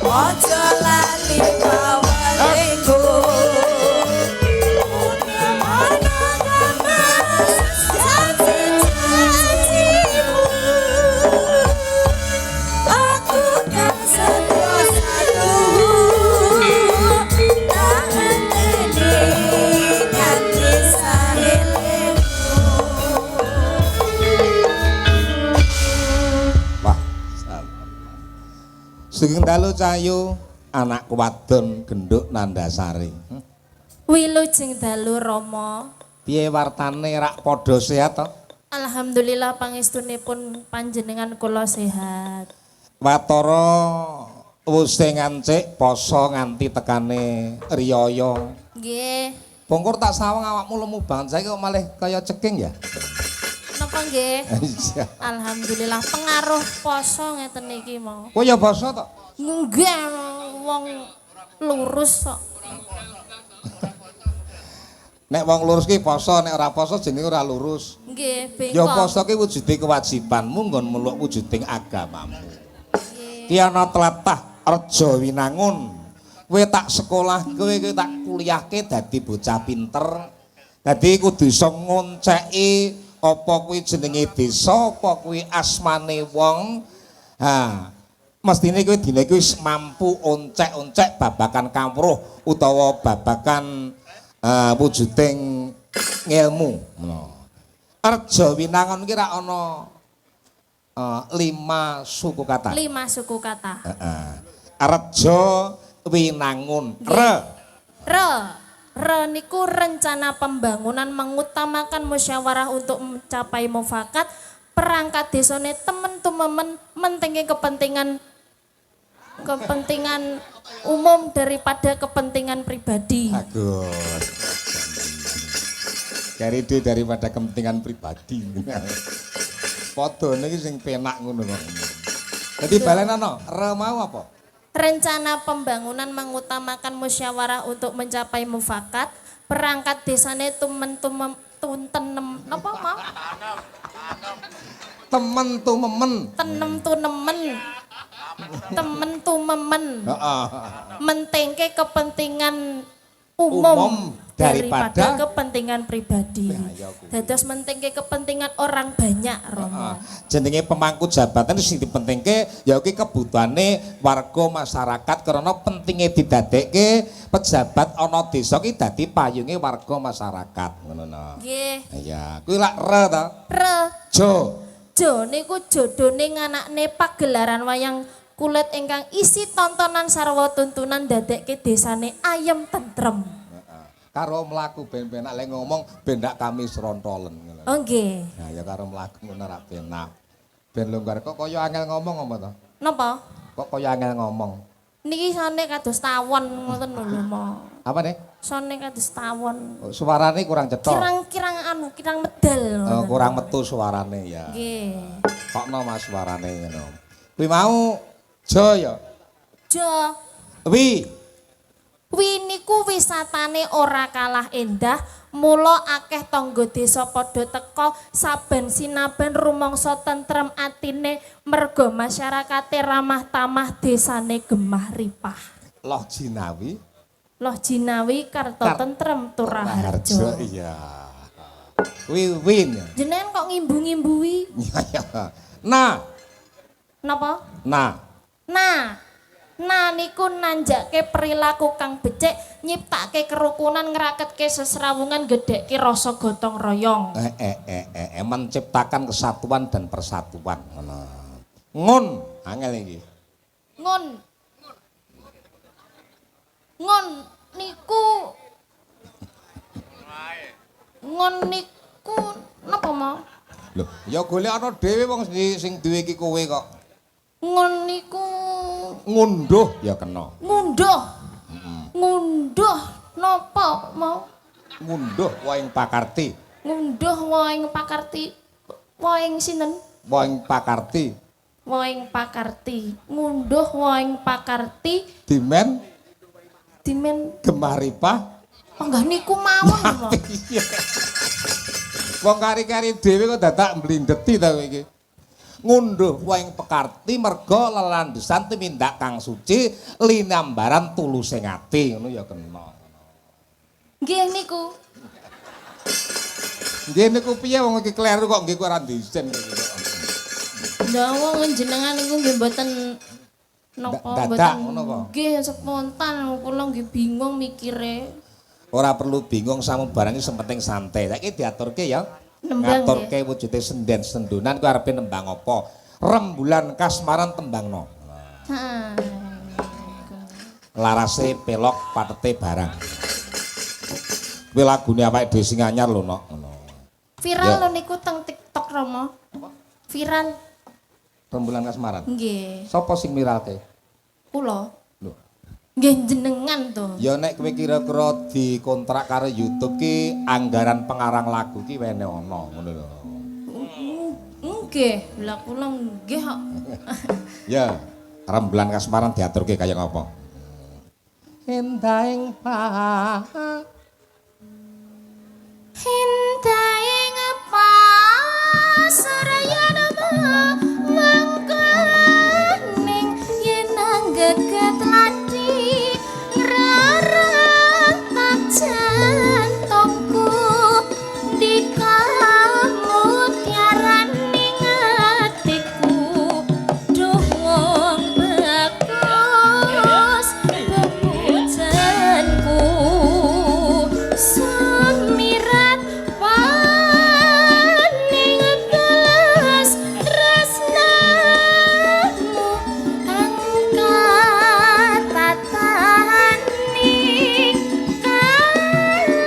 Aja lali pawelingku. Ana gamas janji-janjimu. Aku kang setya satuhu, tak enteni nganti saelingmu. Wah, sugeng dalu, Cahayu, anakku wadon genduk Nandasari. Wilujeng dalu, Rama. Piye wartane, rak padha sehat to? Alhamdulillah, pangestunipun panjenengan kula sehat. Watara wuse ngancik poso nganti tekane riyaya. Nggih. Bongkor tak sawang awakmu lemu banget, saiki kok malih kaya ceking ya? Napa nggih? Iya. Alhamdulillah, pengaruh poso ngeten iki mau. Kowe ya poso to? Nggih, wong lurus kok. Nek wong lurus ki poso, nek ora poso jenenge ora lurus. Nggih, Ya bengkok. poso ki wujude kewajibanmu nggon meluk wujuding agamamu. Nggih. Ki ana tlatah Reja Winangun. Kowe tak sekolah, kowe kowe tak kuliahke dadi bocah pinter. Dadi kudu iso ngonceki apa kuwi jenenge desa, apa kuwi asmane wong. Ha, mestine kowe dina iki wis mampu oncek-oncek babakan kawruh utawa babakan wujuding ngelmu. Ngono. Reja Winangun ki rak ana lima suku kata. Lima suku kata. Heeh. Reja Winangun. Re. Re. Re niku rencana pembangunan mengutamakan musyawarah untuk mencapai mufakat. Perangkat desane temen tumemen, mentingke kepentingan kepentingan umum daripada kepentingan pribadi. Bagus. Cari ide daripada kepentingan pribadi. Padha niki sing penak ngono kok. Dadi balenono, re mau apa? Rencana pembangunan mengutamakan musyawarah untuk mencapai mufakat. Perangkat desane tumen tumem tuntenem apa mau? Temen tumemen. Tenem tunemen. Temen tumemen. Heeh. Mentingke kepentingan umum, Umum daripada daripada kepentingan pribadi. Ya, ya kuwi. Dados mentingke kepentingan orang banyak, Romo. Jenenge pemangku jabatan sing dipentingke ya kuwi kebutuhane warga masyarakat, karena pentinge didadekke pejabat ana desa ki dadi payunge warga masyarakat, ngono no. Nggih. Iya, kuwi lak re ta? Re. Jo. Jo niku jodone nganakne pagelaran wayang kulit ingkang isi tontonan sarwa tuntunan, dadekke desane ayem tentrem. Karo mlaku ben penak, lek ngomong ben ndak kami srontolen ngono. Oh nggih. Nah ya karo mlaku ngono ra penak. Ben longgar kok kaya angel ngomong apa to? Napa? Kok kaya angel ngomong? Niki sone kados tawon ngoten lho, Mo. Apa nih? Sone kados tawon. Oh, suarane kurang cetha. Kirang-kirang anu, kirang medal. Oh, kurang metu suarane ya. Nggih. Kokno Mas suarane ngono. Kuwi mau Jo ya. Jo. Wi. Wi niku wisatane ora kalah endah, mula akeh tangga desa padha teka saben sinaben, rumangsa tentrem atine merga masyarakate ramah tamah, desane gemah ripah. Loh Jinawi. Loh Jinawi Karto Tentrem Turaharjo. Iya. Wi win. Jenengan kok ngimbu-ngimbuwi? Iya ya. Nah, Napa? nah. Nah, nah niku nanjake perilaku kang becik, nyiptake kerukunan, ngraketke sesrawungan, gedhekke rasa gotong royong. Menciptakan kesatuan dan persatuan ngono. Ngun, angel iki. Ngun. Ngun niku, ngun niku napa mau? Lho, ya golek ana dhewe, wong sing duwe iki kowe kok. Ngun niku Ngunduh ya kena. Ngunduh. Ngunduh napa mau? Ngunduh wohing pakarti. Ngunduh wohing pakarti. Wohing sinten? Wohing pakarti. Wohing pakarti. Ngunduh wohing pakarti. Dimen dimen gemah ripah. Panggah niku mawon lho. Iya. Wong kari-kari dhewe kok dadak mblindeti ta kowe iki. Ngunduh wohing pekarti merga lelandhesan tumindak kang suci linambaran tuluse ati ngono ya kena. Nggih niku. Nggih niku piye wong iki kleru kok nggih ku ora ndisen. Lah wong jenengan niku nggih mboten napa Dadak ngono apa? Nggih spontan kula nggih bingung mikire. Ora perlu bingung samubarang iki sing penting santai. Saiki diaturke ya. Nembang, Ngaturke wujude senden sendunan ku arepe nembang apa? Rembulan kasmaran tembangno. Heeh. Larase pelok patete barang. Kuwi lagune awake dhewe sing anyar lho, Nok. Ngono. Viral Ya. lho niku teng TikTok Romo. Viral. Rembulan kasmaran. Nggih. Sopo sing viralke? Kula. Lho. Nggih jenengan to. Ya nek kowe kira-kira dikontrak karo YouTube ki anggaran pengarang lagu ki wene ana ngono lho. Nggih, lah kula nggih kok. Ya, rembulan kasmaran diaturke kaya ngapa? Endahing pa Hindahing pasaryan mangkaning yen anggeget lati ngrarentak jantungku dikamutiaraning atiku duh wong bagus bepujanku sumirat paning belas tresnamu kang katatani kalanging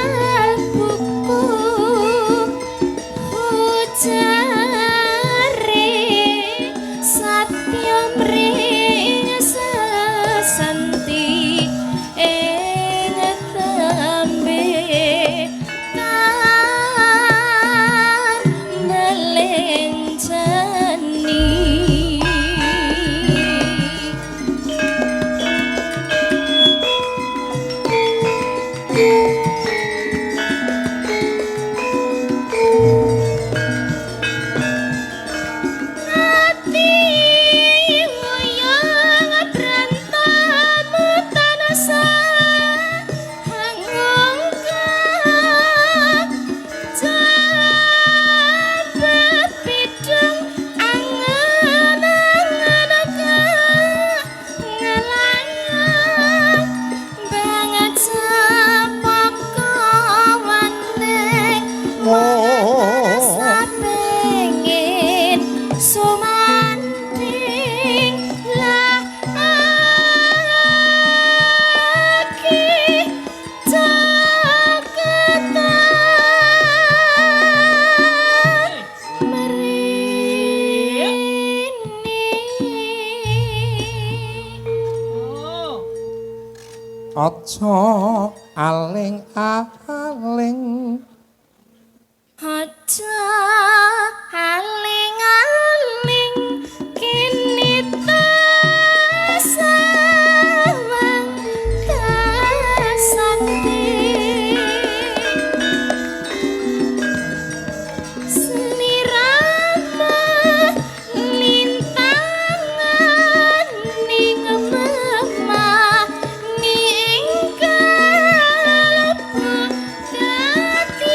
kalbuku ujare satya mring sesanti ing tembe kan melencani. Ati wayang prantamu tansah hangongkang jabet pideng angen-angen ngelayang banget cepaka waneng sapengin sumanding lah aki caketan mrini. Aja aling-aling. Aja aling-aling kini tasawang kasati slirama lintangan ning mema ning kalbu dadi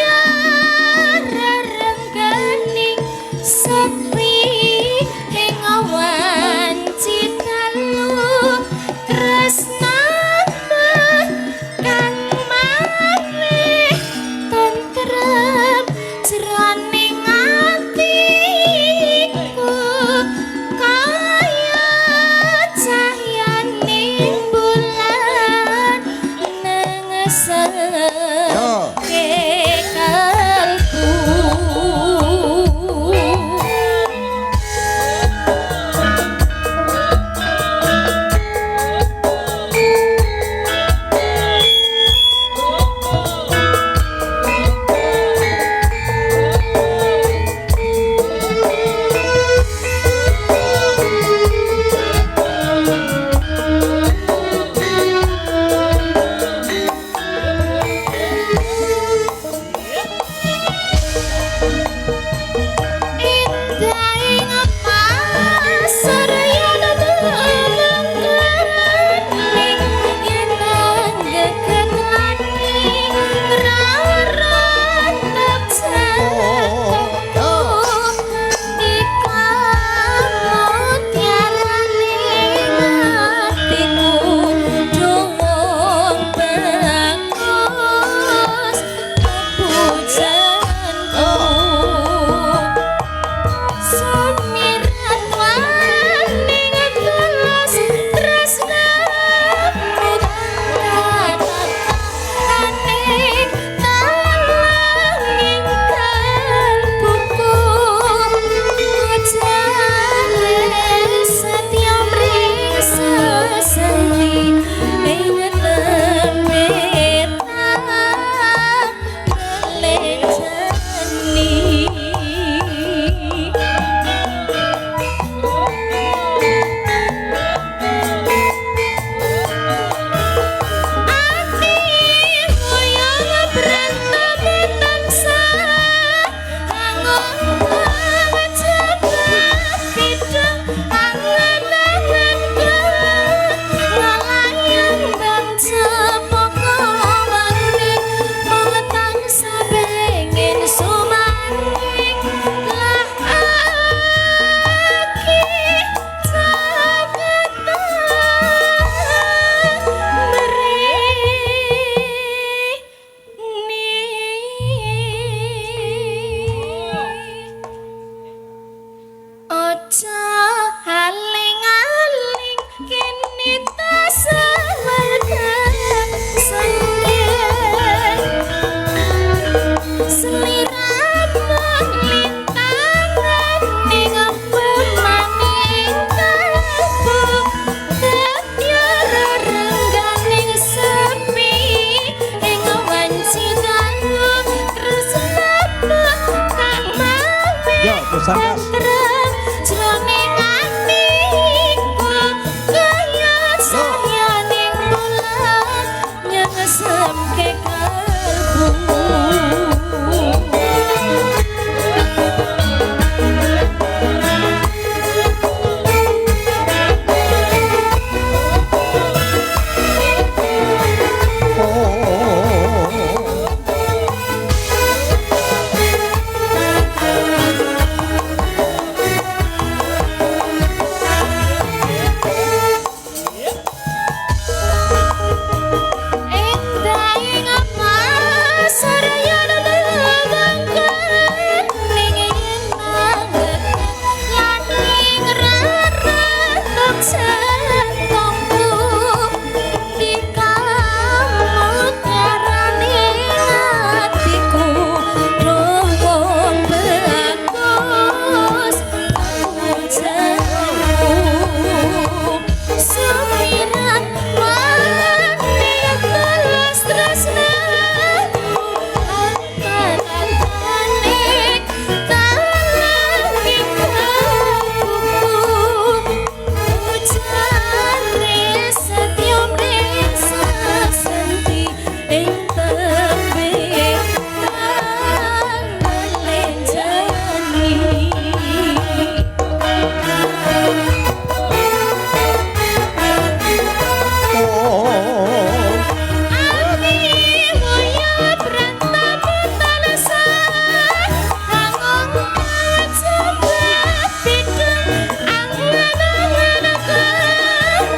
Jantungku dikamu karane atiku wong bagus pujaanmu sumirat wani tulus tresnamu antaraning talangi kalbuku ujare setya mring sasenti ing tembe tan lenjani. Ati moyot rentap tansah hangung kajebak bidung angan-angan kang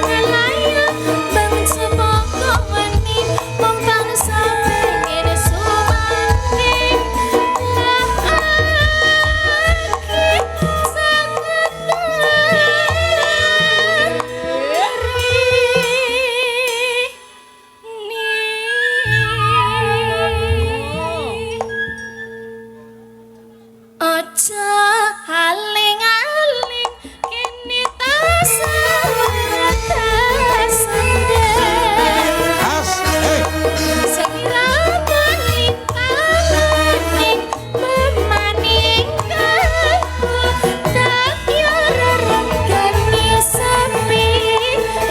bang cepaka weni mung tansah pengen sumangking aki saketan rini. Aja aling-aling kene tasendeng. As, eh. Sekiraning talaning memaning kalbu tak rerengani sepi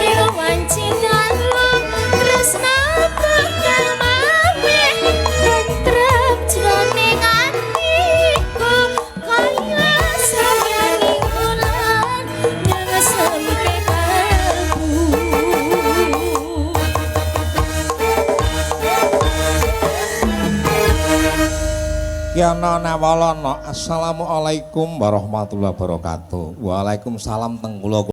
ing wanci dalu tresna bakal maweh tentrem jroning atiku kaya sayaning wulan nyang sempe kalbu. Yana Nawalana. Assalamualaikum warahmatullahi wabarakatuh. Waalaikumsalam teng kula.